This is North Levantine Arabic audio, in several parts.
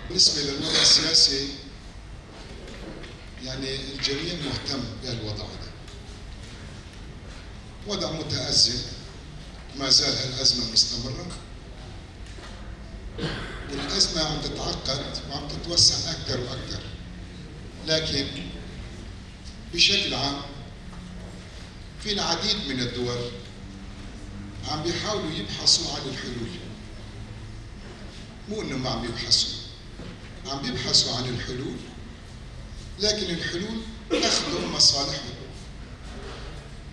بالنسبة للوضع السياسي يعني الجميع مهتم بهالوضع هذا، وضع متأزم، ما زال هالأزمة مستمرة، والأزمة عم تتعقد وعم تتوسع أكثر وأكثر. لكن بشكل عام في العديد من الدول عم بيحاولوا يبحثوا عن الحلول، مو إنه ما عم يبحثوا، عم بيبحثوا عن الحلول، لكن الحلول تخدم مصالحهم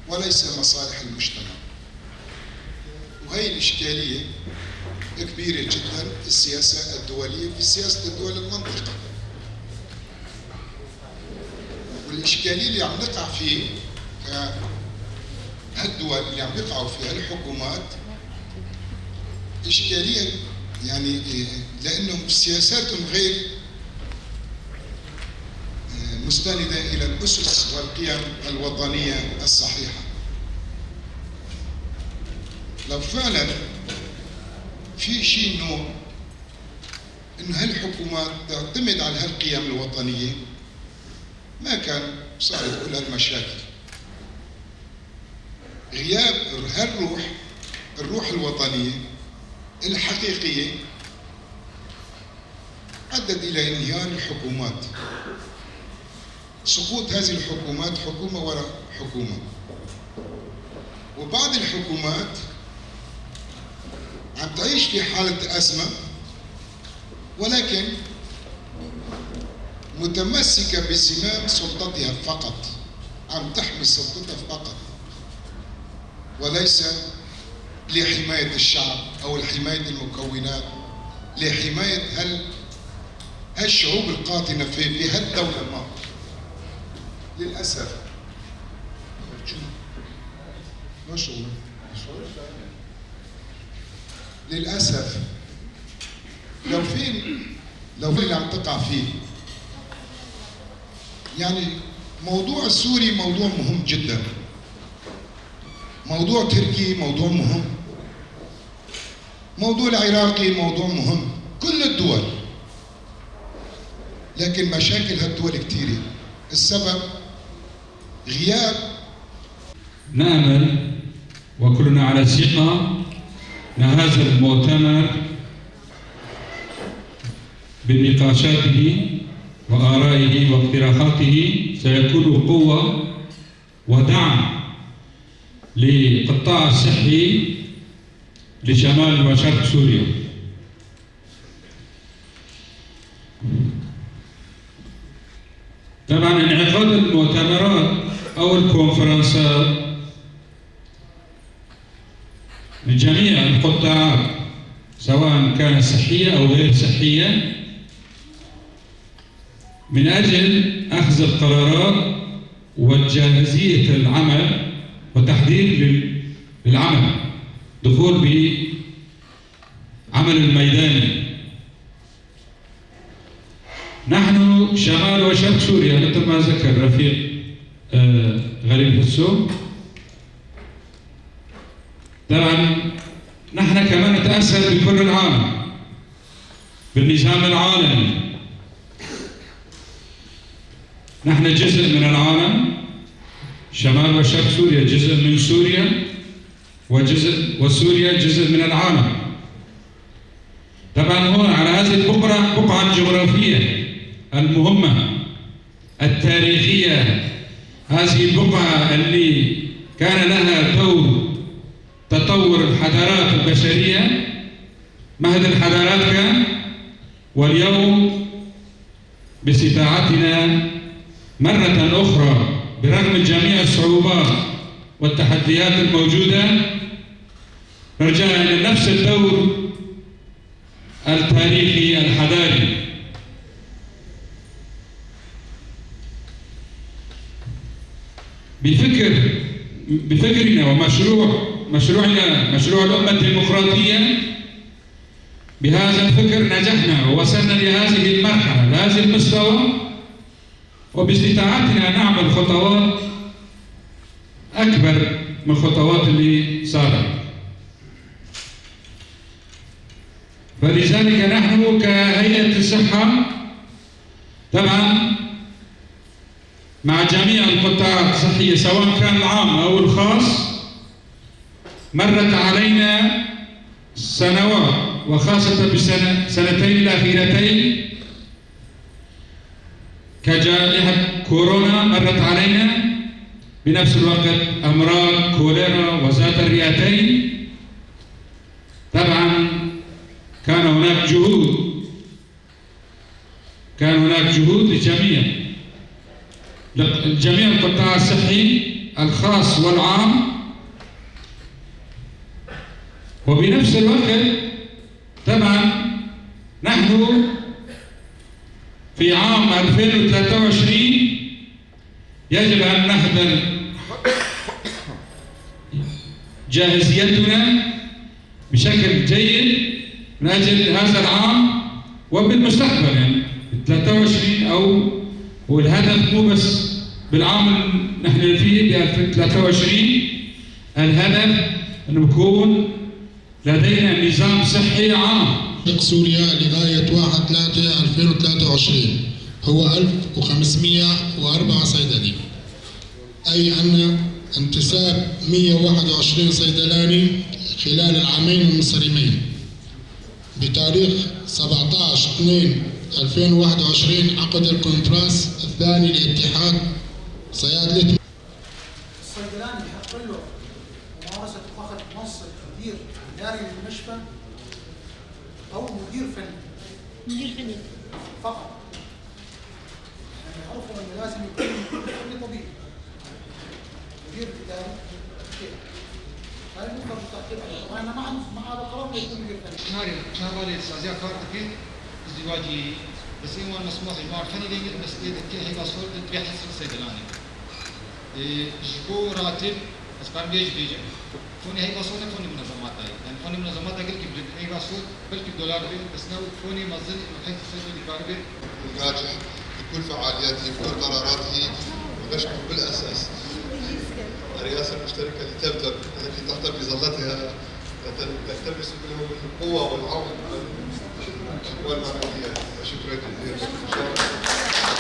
وليس مصالح المجتمع. وهي الإشكالية كبيرة جدا في السياسة الدولية وفي سياسة الدول المنطقة. والإشكالية اللي عم نقع فيه هالدول اللي عم يقعوا فيها الحكومات إشكالية، يعني لأنهم سياساتهم غير مستندة إلى الأسس والقيم الوطنية الصحيحة. لو فعلا في شيء نوع إنه هالحكومات تعتمد على هالقيم الوطنية ما كان صارت كل هالمشاكل. غياب هالروح، الروح الوطنية الحقيقية، أدت إلى انهيار الحكومات، سقوط هذه الحكومات حكومة وراء حكومة. وبعض الحكومات عم تعيش في حالة أزمة، ولكن متمسكة بزمام سلطتها فقط، عم تحمي سلطتها فقط، وليس لحماية الشعب أو لحماية المكونات، لحماية هالشعوب القاطنة في هالدولة ما. للأسف للأسف لو في اللي عم تقع فيه، يعني موضوع السوري موضوع مهم جدا، موضوع تركي موضوع مهم، موضوع العراقي موضوع مهم، كل الدول، لكن مشاكل هالدول كثيرة. السبب غياب. نأمل وكلنا على ثقة أن هذا المؤتمر بنقاشاته وآرائه واقتراحاته سيكون قوة ودعم للقطاع الصحي لشمال وشرق سوريا. طبعا انعقاد المؤتمرات أو الكونفرنسات لجميع القطاعات سواء كانت صحية أو غير صحية من أجل أخذ القرارات وجاهزية العمل وتحضير للعمل، دخول بعمل الميداني. نحن شمال وشرق سوريا مثل ما ذكر رفيق غريب حسو، طبعا نحن كمان نتأثر بكل العالم، بالنظام العالمي. نحن جزء من العالم، شمال وشرق سوريا جزء من سوريا، وسوريا جزء من العالم. طبعا هون على هذه البقعة الجغرافية المهمة التاريخية، هذه البقعة اللي كان لها دور تطور الحضارات البشرية، مهد الحضارات كان، واليوم باستطاعتنا مرة أخرى برغم جميع الصعوبات والتحديات الموجودة نرجع إلى نفس الدور التاريخي الحضاري. بفكرنا ومشروع مشروع الأمة الديمقراطية، بهذا الفكر نجحنا ووصلنا لهذه المرحلة، لهذا المستوى، وباستطاعتنا نعمل خطوات أكبر من الخطوات اللي صارت. فلذلك نحن كهيئة الصحة طبعا مع جميع القطاعات الصحية سواء كان العام أو الخاص، مرت علينا سنوات وخاصة بالسنتين الأخيرتين كجائحة كورونا، مرت علينا بنفس الوقت أمراض كوليرا وذات الرئتين. طبعا كان هناك جهود، كان هناك جهود لجميع القطاع الصحي الخاص والعام، وبنفس الوقت طبعا نحن في عام 2023 يجب أن نحضر جاهزيتنا بشكل جيد من أجل هذا العام وبالمستقبل، يعني 23 أو والهدف مو بس بالعام اللي نحن فيه ب 2023، الهدف أنه يكون لدينا نظام صحي عام. سوريا لغاية 1/3/2023 هو 1504 صيدلي، أي أن انتساب 121 صيدلاني خلال العامين المنصرمين. بتاريخ 17/2/2021 عقد الكونفرانس الثاني لاتحاد صيادلة. الصيدلاني يحق له ممارسة وأخذ منصب مدير إداري للمشفى أو مدير فني. مدير فني فقط. يعني يعرفوا أنه لازم يكون مدير فني طبيب. مدير إداري كيف؟ هاي النقطة بالتأكيد عليها. طبعاً أنا مع هذا القرار إنه يكون مدير فني. نهاري شهر سازيا كارتك ازدواجي بس إيوان مسموح المار فني لي بس كي هي باسورد تبيع حسب الصيدلاني. جبو راتب بس كان بيج بيج فوني هي باسورد فوني منظمات هاي يعني فوني منظمات قلت كيف هي باسورد بلكي دولار بي بس نو فوني مازل حيث الصيدلي كاربي. الناجح بكل فعالياته بكل قراراته، ونشكر بالاساس الرئاسة المشتركة لتبدأ التي تحظى بظلتها تلتمس منهم القوة والعون والمعنويات. شكرا جزيلا.